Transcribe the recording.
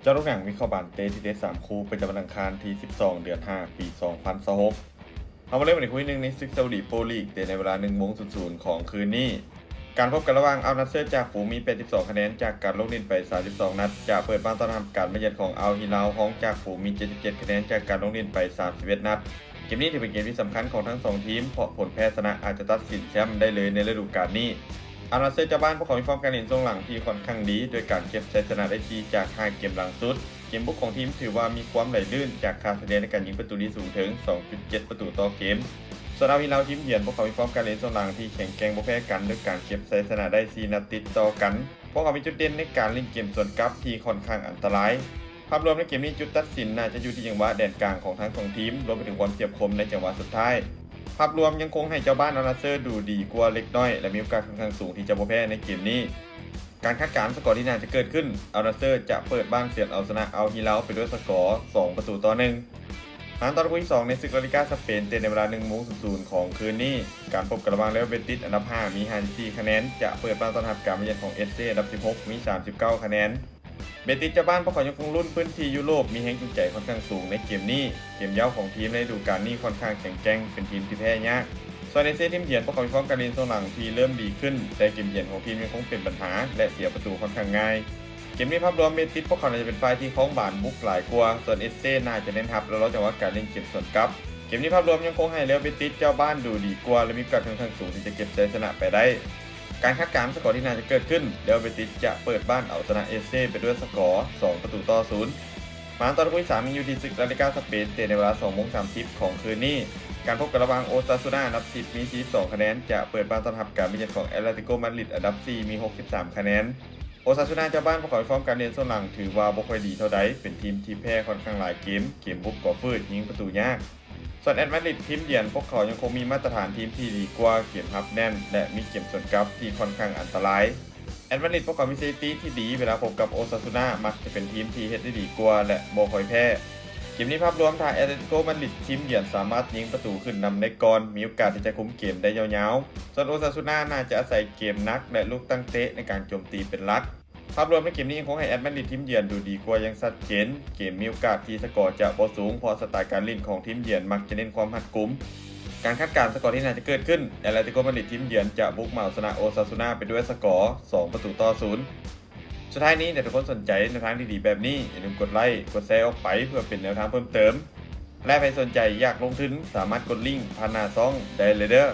ເຈາະລູກໜັງ ວິເຄາະບານເຕະທີ່ເຕະສາມຄູ່ ປະຈຳວັນອັງຄານທີສິບສອງ ເດືອນຫ້າ ປີສອງພັນຊາວຫົກ. ເຮົາມາເລີ່ມກັນທີ່ຄູ່ທີໜຶ່ງໃນສຶກຊາອຸດີໂປລີກ ເຕະໃນເວລາໜຶ່ງໂມງສູນສູນຂອງຄືນນີ້. ການພົບກັນລະຫວ່າງອັລນາເຊີຈາກຝູງມີແປດສິບສອງຄະແນນຈາກການລົງຫຼິ້ນໄປສາມສິບສອງນັດ ຈະເປີດບ້ານຕ້ອນຮັບການມາເຢືອນຂອງອັລຮິລາວຮອງຈາກຝູງມີເຈັດສິບເຈັດຄະແນນຈາກການລົງຫຼິ້ນໄປສາມສິບເອັດນັດ. ເກມນີ້ຖືເປັນເກມທີ່ສຳຄັນຂອງທັງສອງທີມ ເພາະຜົນແພ້ຊະນະອາດຈະຕັດສິນແຊ້ມໄດ້ເລີຍໃນລະດູການນີ້. ອັລນາເຊີເຈົ້າບ້ານ ພວກເຂົາມີຟອມການຫຼິ້ນຊ່ວງຫຼັງທີ່ຂ້ອນຂ້າງດີ ດ້ວຍການເກັບໄຊຊະນະໄດ້ສີ່ຈາກຫ້າເກມຫຼັງສຸດ. ເກມບຸກຂອງທີມຖືວ່າມີຄວາມໄຫຼລື່ນ ຈາກຄ່າສະເລ່ຍໃນການຍິງປະຕູທີ່ສູງເຖິງສອງຈຸດເຈັດປະຕູຕໍ່ເກມ. ສ່ວນອັລຮິລາວທີມເຢືອນ ພວກເຂົາມີຟອມການຫຼິ້ນຊ່ວງຫຼັງທີ່ແຂງແກ່ງບໍ່ແພ້ກັນ ດ້ວຍການເກັບໄຊຊະນະໄດ້ສີ່ນັດຕິດຕໍ່ກັນ. ພວກເຂົາມີຈຸດເດັ່ນໃນການຫຼິ້ນເກມສວນກັບທີ່ຂ້ອນຂ້າງອັນຕະລາຍ. ພາບລວມໃນເກມນີ້ ຈຸດຕັດສິນໜ້າຈະຢູ່ທີ່ຈັງຫວະແດນກາງຂອງທັງສອງທີມ ລວມໄປເຖິງຄວາມສຽບຄົມໃນຈັງຫວະສຸດທ້າຍ. ພາບລວມຍັງຄົງໃຫ້ເຈົ້າບ້ານອັລນາເຊີດູດີກວ່າເລັກນ້ອຍ ແລະ ມີໂອກາດຂ້ອນຂ້າງສູງທີ່ຈະບໍ່ແພ້ໃນເກມນີ້. ການຄາດການສະກໍທີ່ໜ້າຈະເກີດຂຶ້ນ, ອັລນາເຊີຈະເປີດບ້ານເຊືອນເອົາຊະນະອັລຮິລາວໄປດ້ວຍສະກໍສອງປະຕູຕໍ່ໜຶ່ງ. ມາຕໍ່ຄູ່ທີສອງໃນສຶກລາລິກາສະເປນ ເຕະໃນເວລາໜຶ່ງໂມງສູນສູນຂອງຄືນນີ້. ການພົບກັນລະຫວ່າງເຣວເບຕິດ ອັນດັບຫ້າມີຫ້າສິບສີ່ຄະແນນ ຈະເປີດບ້ານຕ້ອນຮັບການມາເຢືອນຂອງເອສເຊ ອັນດັບສິບຫົກມີສາມສິບເກົ້າຄະແນນ. ເບຕິດເຈົ້າບ້ານ ພວກເຂົາຍັງຄົງລຸ້ນພື້ນທີ່ຢູໂຣບ ມີແຮງຈູງໃຈຂ້ອນຂ້າງສູງໃນເກມນີ້. ເກມເຍົາຂອງທີມໃນລະດູການນີ້ຂ້ອນຂ້າງແຂງແກ່ງ ເປັນທີມທີ່ແພ້ຍາກ. ສ່ວນເອສເຊທີມເຢືອນ ພວກເຂົາມີຟອມການຫຼິ້ນຊ່ວງຫຼັງທີ່ເລີ່ມດີຂຶ້ນ, ແຕ່ເກມເຢືອນຂອງທີມຍັງຄົງເປັນບັນຫາ ແລະ ເສຍປະຕູຂ້ອນຂ້າງງ່າຍ. ເກມນີ້ພາບລວມເບຕິດ ພວກເຂົາໜ້າຈະເປັນຝ່າຍທີ່ຄອງບານບຸກຫຼາຍກວ່າ, ສ່ວນເອສເຊໜ້າຈະເນັ້ນຮັບ ແລະ ລໍຈັງຫວະການຫຼິ້ນເກມສວນກັບ. ເກມນີ້ພາບລວມຍັງຄົງໃຫ້ເຣວເບຕິດເຈົ້າບ້ານດູດີກວ່າ ແລະ ມີໂອກາດຂ້ອນຂ້າງສູງທີ່ຈະເກັບໄຊຊະນະໄປໄດ້. ການຄາດການສະກໍທີ່ໜ້າຈະເກີດຂຶ້ນ, ເຣວເບຕິດຈະເປີດບ້ານເອົາຊະນະເອສເຊໄປດ້ວຍສະກໍສອງປະຕູຕໍ່ສູນ. ມາຕໍ່ຄູ່ທີສາມຍັງຢູ່ທີ່ສຶກລາລິກາສະເປນ ເຕະໃນເວລາສອງໂມງສາມສິບຂອງຄືນນີ້. ການພົບກັນລະຫວ່າງໂອຊາຊູນາ ອັນດັບສິບມີສີ່ສິບສອງຄະແນນ ຈະເປີດບ້ານຕ້ອນຮັບການມາເຢືອນຂອງແອັດແລຕິໂກມາດຣິດ ອັນດັບສີ່ມີຫົກສິບສາມຄະແນນ. ໂອຊາຊູນາຈະເປີດບ້ານ ພວກເຂົາມີຟອມການຫຼິ້ນຊ່ວງຫຼັງຖືວ່າບໍ່ຄ່ອຍດີເທົ່າໃດ, ເປັນທີມທີ່ແພ້ຂ້ອນຂ້າງຫຼາຍເກມ, ເກມບຸກກໍຝືດ, ຍິງປະຕູຍາກ. ສ່ວນແອັດມາດຣິດທີມເຢືອນ ພວກເຂົາຍັງຄົງມີມາດຕະຖານທີມທີ່ດີກວ່າ, ເກມຮັບແໜ້ນ ແລະ ມີເກມສວນກັບທີ່ຂ້ອນຂ້າງອັນຕະລາຍ. ແອັດມາດຣິດພວກເຂົາມີສະຖິຕິທີ່ດີເວລາພົບກັບໂອຊາຊູນາ, ມັກຈະເປັນທີມທີ່ເຮັດໄດ້ດີກວ່າ ແລະ ບໍ່ຄ່ອຍແພ້. ເກມນີ້ພາບລວມ ຖ້າແອັດແລຕິໂກມາດຣິດທີມເຢືອນສາມາດຍິງປະຕູຂຶ້ນນຳໄດ້ກ່ອນ, ມີໂອກາດທີ່ຈະຄຸມເກມໄດ້ຍາວໆ. ສ່ວນໂອຊາຊູນາໜ້າຈະອາໄສເກມໜັກ ແລະ ລູກຕັ້ງເຕະໃນການໂຈມຕີເປັນຫຼັກ. ພາບລວມໃນເກມນີ້ຍັງຄົງໃຫ້ແອັດມາດຣິດທີມເຢືອນດູດີກວ່າຢ່າງຊັດເຈນ. ເກມມີໂອກາດທີ່ສະກໍຈະບໍ່ສູງ ເພາະສະໄຕການຫຼິ້ນຂອງທີມເຢືອນມັກຈະເນັ້ນຄວາມຮັດກຸມ. ການຄາດການສະກໍທີ່ໜ້າຈະເກີດຂຶ້ນ, ແອັດແລຕິໂກມາດຣິດທີມເຢືອນຈະບຸກມາເອົາຊະນະໂອຊາຊູນາໄປດ້ວຍສະກໍສອງປະຕູຕໍ່ສູນ. ສຸດທ້າຍນີ້ ຖ້າທຸກຄົນສົນໃຈແນວທາງດີໆແບບນີ້, ຢ່າລືມກົດໄລ, ກົດແຊອອກໄປເພື່ອເປັນແນວທາງເພີ່ມເຕີມ. ແລະ ໃຜສົນໃຈຢາກລົງທຶນ, ສາມາດກົດລິ້ງຜ່ານໜ້າຊ່ອງໄດ້ເລີຍເດີ້.